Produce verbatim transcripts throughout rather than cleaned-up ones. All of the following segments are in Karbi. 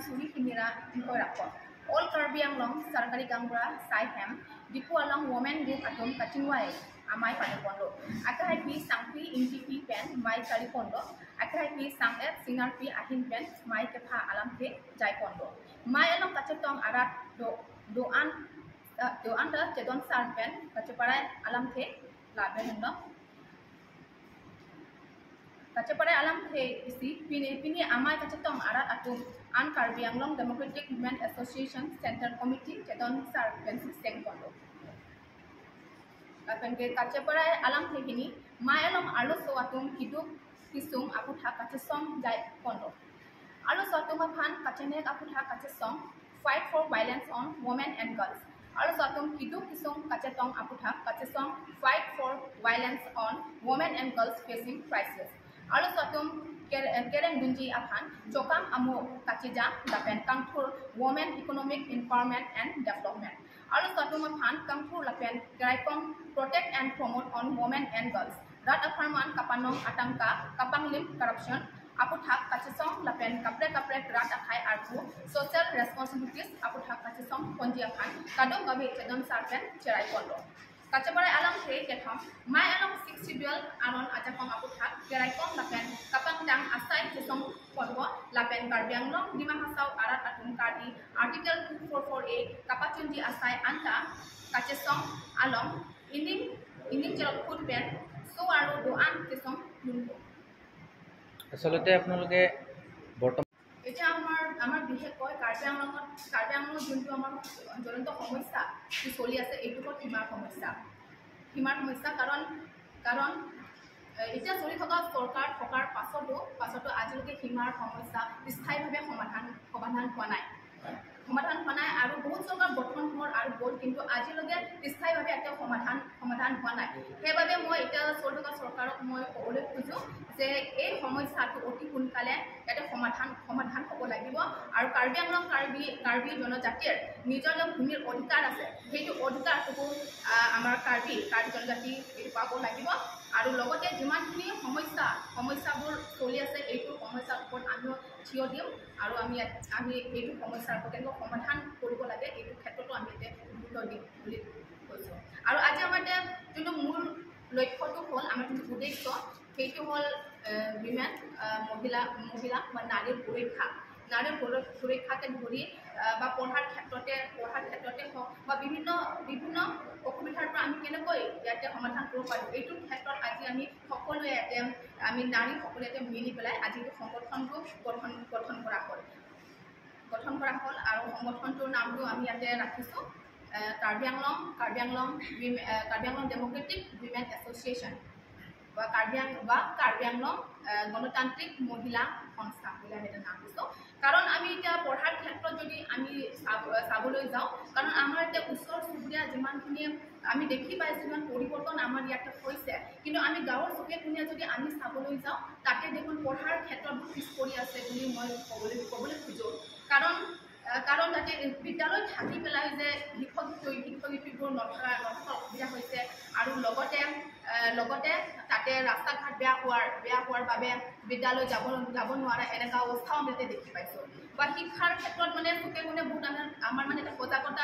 Suri Kimira Ingkoi Rakon. All Karbi Anglong Sarkari Gaonbura Saihem Diphu along women group atum kachingvai amei padoponlo. Akehaipi Sangpi Ingtipi pen mei kariponlo. Akehaipi Sangep Singarpi ahin pen mei kepha alamthe jaiponlo. Mei along kachetong arat do do-an eh, do-an ta Chedon Sar pen kacheparai alamthe lapen henlo. Kacheparai alamthe isi pini pini amei kachetong arat atum an Karbi Anglong Democratic Women Association Central Committee Chedon Sar pen sengponlo. Lapen ke kacheparai alamthe pini mei along arloso atum keduk kesung aputhak kachesong jaiponlo. Arloso atum aphan kachenek aputhak kachesong Fight for Violence on Women and Girls. Arloso atum keduk kesung kachetong aputhak kachesong Fight for Violence on Women and Girls Facing Crisis. Arloso atum ker- eh, kereng dunji aphan chokam amo kachejang lapen kangthur Women Economic Empowerment and Development. Arloso atum aphan kangthur lapen keraikong Protect and Promote on Women and Girls. Rat apharman kapanong atangka, kapanglim corruption aputhak kachesong lapen kaprek kaprek rat akhai arpu social responsibilities aputhak kachesong ponji aphan kadokave Chedon Sar pen cheraiponlo. Kacheparai alamthe kethom, mei along Sixth Schedule aron ajakong aputhak keraikong lapen kapangtang asai chesongponlo lapen Karbi Anglong Dima Hasao arat atum Karbi Article two four four A kapachunji asai anta kachesong along ining ining cherok phut pen so arlo do-an kesong dunlo. আচলতে আপোনালোকে বৰ্তমান এতিয়া আমাৰ আমাৰ বিশেষকৈ কাৰ্বি আংলঙত কাৰ্বি আংলঙত যোনটো আমাৰ জ্বলন্ত সমস্যা যি চলি আছে, এইটো হ'ল সীমাৰ সমস্যা। সীমাৰ সমস্যা কাৰণ কাৰণ এ, এতিয়া চলি থকা চৰকাৰ থকাৰ পাছতো পাছতো আজিলৈকে সীমাৰ সমস্যা স্থায়ীভাৱে সমাধান সমাধান হোৱা নাই। সমাধান হোৱা নাই আৰু বহুত চৰকাৰ গঠন হ'ল আৰু গ'ল, কিন্তু আজিলৈকে স্থায়ীভাৱে এটা সমাধান সমাধান হোৱা নাই। সেইবাবে মই এতিয়া চলি থকা চৰকাৰক মই ক'বলৈ খোজো যে এই সমস্যাটো অতি সোনকালে ইয়াতে সমাধান সমাধান হ'ব লাগিব আৰু কাৰ্বি আংলং কাৰ্বি কাৰ্বি জনজাতিৰ নিজৰ যে ভূমিৰ অধিকাৰ আছে, সেইটো অধিকাৰটোকো আহ, আমাৰ কাৰ্বি কাৰ্বি জনজাতি এইটো পাব লাগিব। আৰু লগতে যিমানখিনি সমস্যা সমস্যাবোৰ চলি আছে, এইটো সমস্যাৰ ওপৰত আমিও থিয় দিম আৰু আমি ইয়াত- আমি এইটো সমস্যাৰ ওপৰত কেনেকৈ সমাধান কৰিব লাগে, এইটো ক্ষেত্ৰতো আমি ইয়াতে গুৰুত্ব দিম বুলি কৈছোঁ। আৰু আজি আমাৰ এতিয়া যোনটো মূল লক্ষ্যটো হ'ল, আমাৰ যোনটো উদ্দেশ্য, সেইটো হ'ল উইমেন, মহিলা মহিলা বা নাৰীৰ সুৰক্ষা। নাৰীৰ সুৰ- সুৰক্ষাকে ধৰি আহ, বা পঢ়াৰ ক্ষেত্ৰতে পঢ়াৰ ক্ষেত্ৰতে হওক বা বিভিন্ন বিভিন্ন অসুবিধাৰ পৰা আমি কেনেকৈ ইয়াতে সমাধান কৰিব পাৰোঁ, এইটোৰ ক্ষেত্ৰত আজি আমি সকলোৱে ইয়াতে আমি নাৰী সকলোৱে ইয়াতে মিলি পেলাই আজি এইটো সংগঠনটো গঠন গঠন কৰা হ'ল। গঠন কৰা হ'ল আৰু সংগঠনটোৰ নামটো আমি ইয়াতে ৰাখিছোঁ আহ, কাৰ্বি আংলং কাৰ্বি আংলং উইমে- আহ, কাৰ্বি আংলং ডেমক্ৰেটিক উইমেন এছ'চিয়েশ্যন বা কাৰ্বি আং বা কাৰ্বি আংলং আহ, গণতান্ত্ৰিক মহিলা সংস্থা বুলি আমি এটা নাম দিছোঁ। কাৰণ আমি এতিয়া পঢ়াৰ ক্ষেত্ৰত যদি আমি চাব- চাবলৈ যাওঁ, কাৰণ আমাৰ এতিয়া ওচৰ চুবুৰীয়া যিমানখিনি আমি দেখি পাইছোঁ, ইমান পৰিৱৰ্তন আমাৰ ইয়াতে হৈছে, কিন্তু আমি গাঁৱৰ চুকে কোণে যদি আমি চাবলৈ যাওঁ, তাতে দেখোন পঢ়াৰ ক্ষেত্ৰত বহুত পিছ পৰি আছে বুলি মই ক'বলৈ ক'বলৈ খোজোঁ। কাৰণ আহ, কাৰণ তাতে বিদ্যালয়ত থাকি পেলাই যে শিক্ষক শিক্ষয়িত্ৰী শিক্ষয়িত্ৰীবোৰ নথকা নথকা অসুবিধা হৈছে আৰু লগতে আহ, লগতে তাতে ৰাস্তা ঘাট বেয়া হোৱাৰ বেয়া হোৱাৰ বাবে বিদ্যালয় যাব যাব নোৱাৰা এনেকুৱা অৱস্থাও আমি তাতে দেখি পাইছোঁ। বা শিক্ষাৰ ক্ষেত্ৰত মানে চুকে কোণে বহুত আমাৰ আমাৰ মানে এটা সজাগতা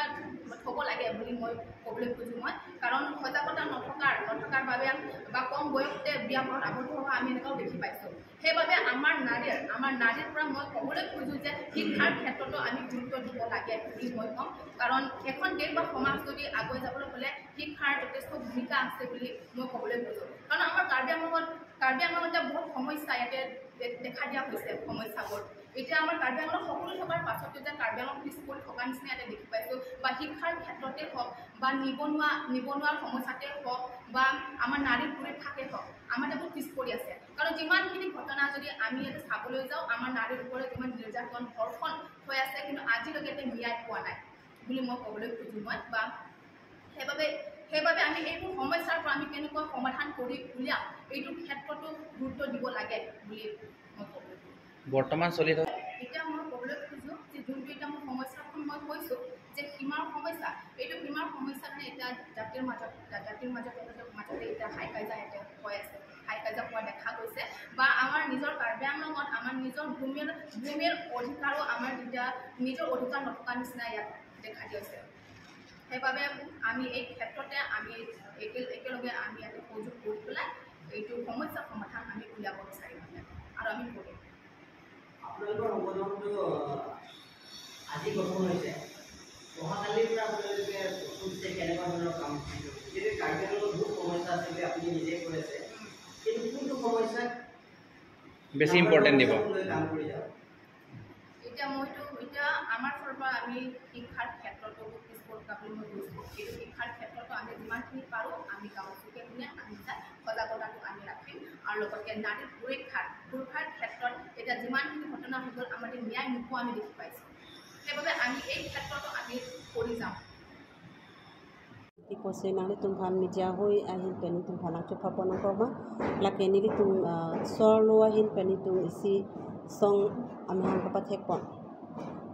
থ'ব লাগে বুলি মই ক'বলৈ খোজোঁ মই। কাৰণ সজাগতা নথকাৰ নথকাৰ বাবে বা কম বয়সতে বিয়া মৰাত আবদ্ধ হোৱা আমি এনেকুৱাও দেখি পাইছোঁ। সেইবাবে আমাৰ নাৰীৰ আমাৰ নাৰীৰ পৰা মই ক'বলৈ খোজোঁ যে শিক্ষাৰ ক্ষেত্ৰতো আমি গুৰুত্ব দিব লাগে বুলি মই ক'ম। কাৰণ এখন দেশ বা সমাজ যদি আগুৱাই যাবলৈ হ'লে শিক্ষাৰ যথেষ্ট ভূমিকা আছে বুলি মই ক'বলৈ খোজোঁ। কাৰণ আমাৰ কাৰ্বি আংলঙত কাৰ্বি আংলঙত এতিয়া বহুত সমস্যা ইয়াতে দে- দেখা দিয়া হৈছে। সমস্যাবোৰ এতিয়া আমাৰ কাৰ্বি আংলং সকলো থকাৰ পাছতো যে কাৰ্বি আংলং পিছ পৰি থকা নিচিনা ইয়াতে দেখি পাইছোঁ। বা শিক্ষাৰ ক্ষেত্ৰতে হওক বা নিবনুৱা নিবনুৱাৰ সমস্যাতে হওক বা আমাৰ নাৰীৰ সুৰক্ষাতে হওক, আমাৰ ইয়াতে বহুত পিছ পৰি আছে। কাৰণ যিমানখিনি ঘটনা যদি আমি ইয়াতে চাবলৈ যাওঁ, আমাৰ নাৰীৰ ওপৰত যিমান নিৰ্যাতন ধৰ্ষণ হৈ আছে, কিন্তু আজিলৈকে ইয়াতে ন্যায় পোৱা নাই বুলি মই ক'বলৈ খোজোঁ মই। বা সেইবাবে সেইবাবে আমি এইটো সমস্যাৰ পৰা আমি কেনেকৈ সমাধান কৰি উলিয়াম, এইটো ক্ষেত্ৰতো গুৰুত্ব দিব লাগে বুলি মই ক'বলৈ খোজোঁ। বৰ্তমান চলি থকা এতিয়া মই ক'বলৈ খোজোঁ যে যোনটো এতিয়া মোৰ সমস্যাখন মই কৈছোঁ যে সীমাৰ সমস্যা, এইটো সীমাৰ সমস্যা মানে এতিয়া জাতিৰ মাজত জাতিৰ মাজত মাজতে এতিয়া হাই কাজিয়া ইয়াতে হৈ আছে। হাই কাজিয়া হোৱা দেখা গৈছে বা আমাৰ নিজৰ কাৰ্বি আংলঙত আমাৰ নিজৰ ভূমিৰ ভূমিৰ অধিকাৰো আমাৰ যেতিয়া নিজৰ অধিকাৰ নথকা নিচিনা ইয়াত দেখা দিয়া হৈছে। সেইবাবে আমি এই ক্ষেত্ৰতে আমি একে একেলগে আমি ইয়াতে সহযোগ কৰি পেলাই এইটো সমস্যা সমাধান আমি উলিয়াব বিচাৰিম আৰু আমি কৰিম। আপোনালোকৰ সংগঠনটো আজি গঠন হৈছে, অহাকালিৰ পৰা আপোনালোকে প্ৰথম ষ্টেপ কেনেকুৱা ধৰণৰ কাম কৰিব? যিহেতু কাৰ্বি আংলঙত বহুত সমস্যা আছে বুলি আপুনি নিজে কৈ আছে, কিন্তু কোনটো সমস্যাত বেছি ইম্পৰ্টেণ্ট দিব? লৈ কাম কৰি যাব? এতিয়া মইতো এতিয়া আমাৰ ফালৰ পৰা আমি শিক্ষাৰ ক্ষেত্ৰতো বহুত পিছপৰা বুলি মই কৈছোঁ। কিন্তু শিক্ষাৰ ক্ষেত্ৰতো আমি যিমানখিনি পাৰোঁ আমি গাঁও চুকে কোণে আমি তাত সজাগতাটো আমি ৰাখিম আৰু লগতে নাৰী সুৰক্ষাৰ সুৰক্ষাৰ ক্ষেত্ৰত এতিয়া যিমানখিনি ঘটনা হৈ গ'ল আমাৰ ন্যায় নোপোৱা আমি দেখি পাইছোঁ। সেইবাবে আমি এই ক্ষেত্ৰতো আমি কৰি যাম। Ipo si nanglitum aphan media hoi ahin pen ilitum aphan nangchepha pon nangkok ma. Lake nelitum, ah, so-arlo ahin pen ilitum isi song amahang kapathek pon.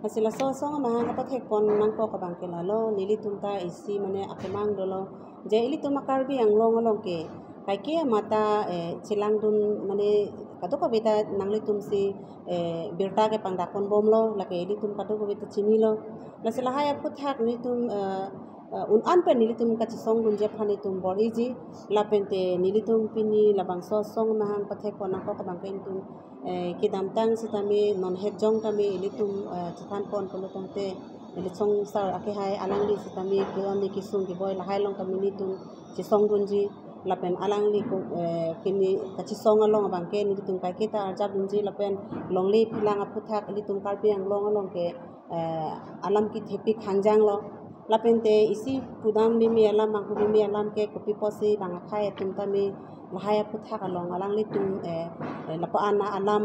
Lasi laso song amahang kapathek pon nangkok abang ke lalo, nelitum ta isi mane akemang dolo. Je ilitum a-Karbi Anglong along ke kaike amat ta, eh, chelangdun mane kadokave ta nanglitum si, eh, birta kepangdak pon bomlo, lake ilitum kadokave ta chinilo. Lasi lahai aphuthak nelitum, eh, eh, un-an pen nelitum kachesongdunji aphan nelitum bor-iji, lapente nelitum pini labangso song amahang pathek pon nangkok abang ke nelitum, eh, kedamtang sitame non hetjong tame ilitum, eh, chethan pon pulo tangte, neli songsar akehai alangli sitame ke-on ne kesung keboi lahai along tame nelitum chesongdunji, lapen alangli ko, eh, kini kachesong along abang ke nelitum kaike ta arjapdunji, lapen longle phelang aphuthak ilitum Karbi Anglong along ke, eh, alam kethepik hangjanglo. Lapente isi pudam meme alam, manghu meme alam ke kopi apotsi bang akhai atum tame lahai aphuthak along alanglitum, eh, eh, lapu-an alam,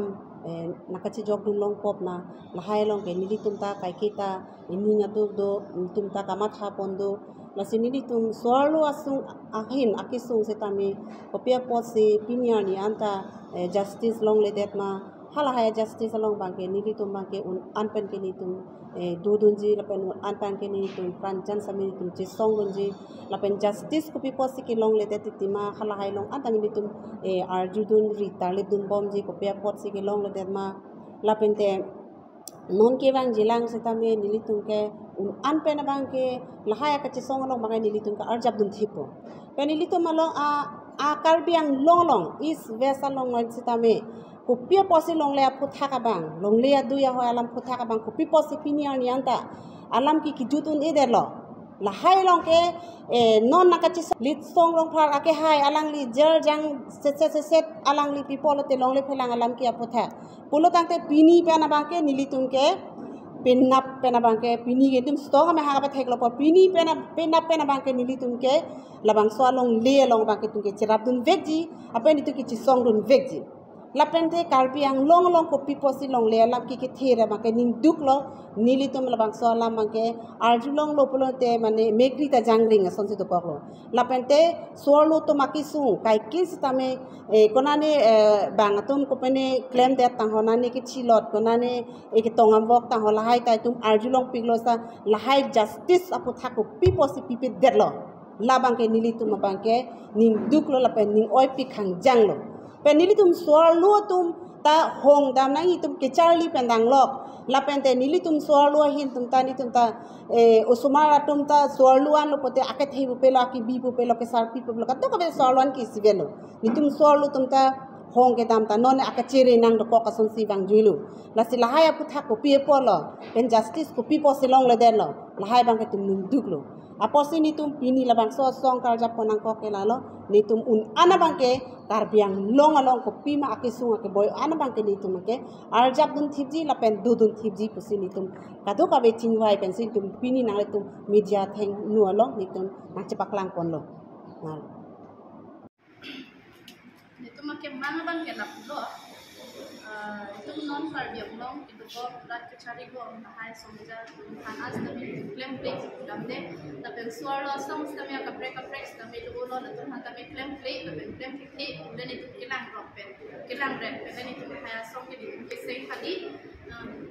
eh, nangkachejokdun long pop na lahai along ke nelitum ta kaike ta ining aduk do, nelitum ta kamatha pon do. Lasi nelitum so-arlo asung ahin akesung sitame kopi apotsi pini arni anta, eh, justice longledet ma, halahai justice along abang ke nelitum abang ke un-an pen ke nelitum, eh, dodunji, lapen un-an pen ke nelitum pranjan sitame nelitum chesongdunji, lapen justice kopi apotsi kelongledet titi ma halahai along anta nelitum, eh, arjudun ri tarlipdun bomji kopi apotsi kelongledet ma, lapente non kevangjilang sitame nelitum ke un-an pen abang ke lahai akachesong along abang ke nelitum ke arjapdun thippo. Pen nelitum along a, a-Karbi Anglong along East West along along sitame kopi apotsi longle aphuthak abang, longle adui ahoi alam aphuthak abang kopi apotsi pini arni anta alam ke kejut un-edetlo. Lahai along ke, eh, non nangkachesong Litsong Rongphar akehai alangli jer jang set set set set alangli pipo lote longle phelang alam ke aphuthak. Pulo tangte pini pen abang ke nelitum ke penap pen abang ke pini ke nelitum song amahang kapatheklo po, pini pen ab-, penap pen abang ke nelitum ke labangso alongle along abang ke nelitum ke cherapdun vekji, lapen nelitum ke chesongdun vekji. Lapente Karbi Anglong along kopi apotsi longle alam ke kethe ra abang ke ningduklo, nelitum labangso alam abang ke arjulonglo pulote mane mekri ta jangring asonsi dokoklo. Lapente so-arlo atum akesung kaike sitame, eh, konane, eh, bang atum kopine klemdet tangho, nane kechilot, konane, eh, ketong amvok tangho, lahai ta itum arjulongpiklo sa lahai justice aphuthak kopi apotsi pipedetlo. Labang ke nelitum abang ke ningduklo lapen ning-oipik hangjanglo. Pen nelitum so-arlo atum ta hong dam nang itum kecharli pen danglok. Lapente nelitum so-arlo ahin atum ta nelitum ta, eh, osomar atum ta so-arlo anlo pote akethe pupelo, akebi pupelo, kesarpi pupelo, kadokave so-arlo an ke isi avelo. Nelitum so-arlo atum ta hong kedam ta non akachere nangdokok asonsi vangjuilo. Lasi lahai aphuthak kopi apotlo, pen justice kopi apotsi longledetlo, lahai abang ke itum ningduklo. Apotsi nelitum pini labangso asong karjap pon nangkok ke lalo, nelitum un-an abang ke Karbi Anglong along kopima akesung akeboi an abang ke nelitum ke arjapdun thipji lapen dodun thipji pusi nelitum kadokave chingvai pensi nelitum pini nanglitum media athengno along nelitum nangchepaklang ponlo. Nang. Nelitum akemang abang ke lapulo, ah, nelitum non Karbi Anglong kedobom rat kechari bom lahai songja atum aphan an sitame klemkle pudamde, lapen so-arlo asong sitame akaprek kaprek sitame dolo, latum aphan tame klemkle, lapen klemkle, lapen nelitum kelang rok pen, kelang rek pen nelitum lahai asong ke nelitum keseng kali,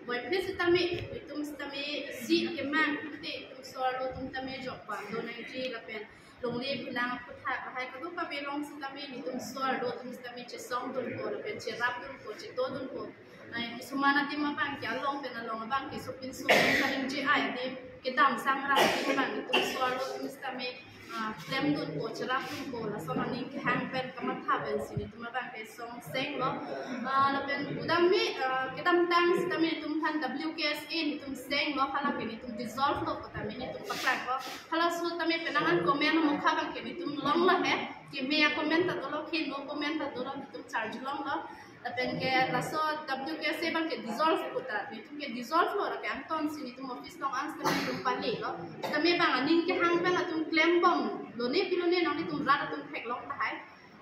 Boy phe sitame, itum sitame isi akemang, te itum so-arlo atum tame jokpa do nangji lapen longle bilang aphuthak lahai kadokave along sitame itum so-arlo atum sitame chesongdunpo lapen cherapdunpo, chetodunpo. Ai, kisuman adim abang ke along pen along abang ke sopinso kalingje ai adim, kedam sangrap adim abang itum so-arlo atum sitame ah, klemdunpo, cherapdunpo, lason aning kehang pen kamatha pensi netum abang ke song senglo. Ah, lapen pudam me, ah, kedamtang sitame netum aphan W K S A netum senglo, hala ke netum dissolve lo pu tame netum paklanglo. Halaso tame penang an comment mukha abang ke netum longlo he. Keme a-comment ta dolo, keno comment ta dolo, netum charjulonglo. Lapen ke laso W K S A abang ke dissolve pu ta, netum ke dissolve lo, lake angton si netum office along an sitame netum palelo. Sitame bang aning kehang pen atum klembomlo, ne pilo ne nang netum rat atum theklong tahai.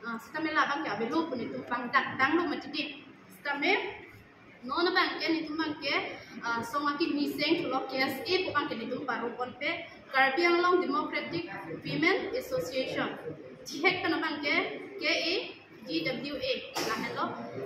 Ah, sitame labang ke avelo pu netum pangdak tanglo mati di. Sitame non abang ke netum abang ke, ah, song akimi sengthulo, K S A pu abang ke netum paruponpe, Karbi Anglong Democratic Women Association. Thihek pen abang ke K A D W A lahenlo.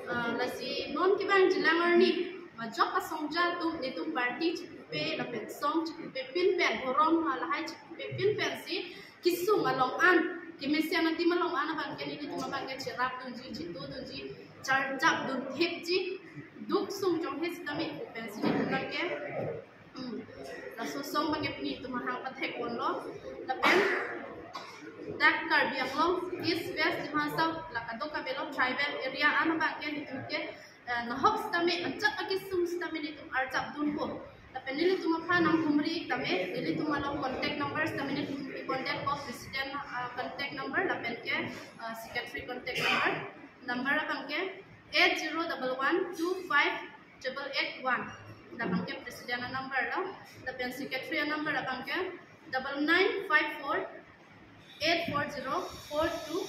Ah, lasi non kevang jilang arni majok asongja atum netum party chikpe lapen song chikpe pin pen, dhorom lahai chikpe pin pensi kesung along an, kemesen adim along an abang ke netum abang ke cherapdunji, chetodunji, charjapdun thipji, duk sung jong he sitame pensi netum abang ke Hmm. Laso song abang ke pini netum ahang pathekponlo. Lapen dak Karbi Anglong East, West, Dima Hasao, la kadokave lo tribal area an abang ke netum ke, eh, nahok sitame, anchot akesung sitame netum arjapdunpo. Lapen nelitum aphan nangthumri tame, nelitum along contact number sitame netum contact po, president, ah, contact number lapen ke, ah, secretary contact number. Number abang ke eight zero double one two five double eight one. Labang ke president a-number lo. Lapen secretary a-number abang ke double nine five four eight four zero four two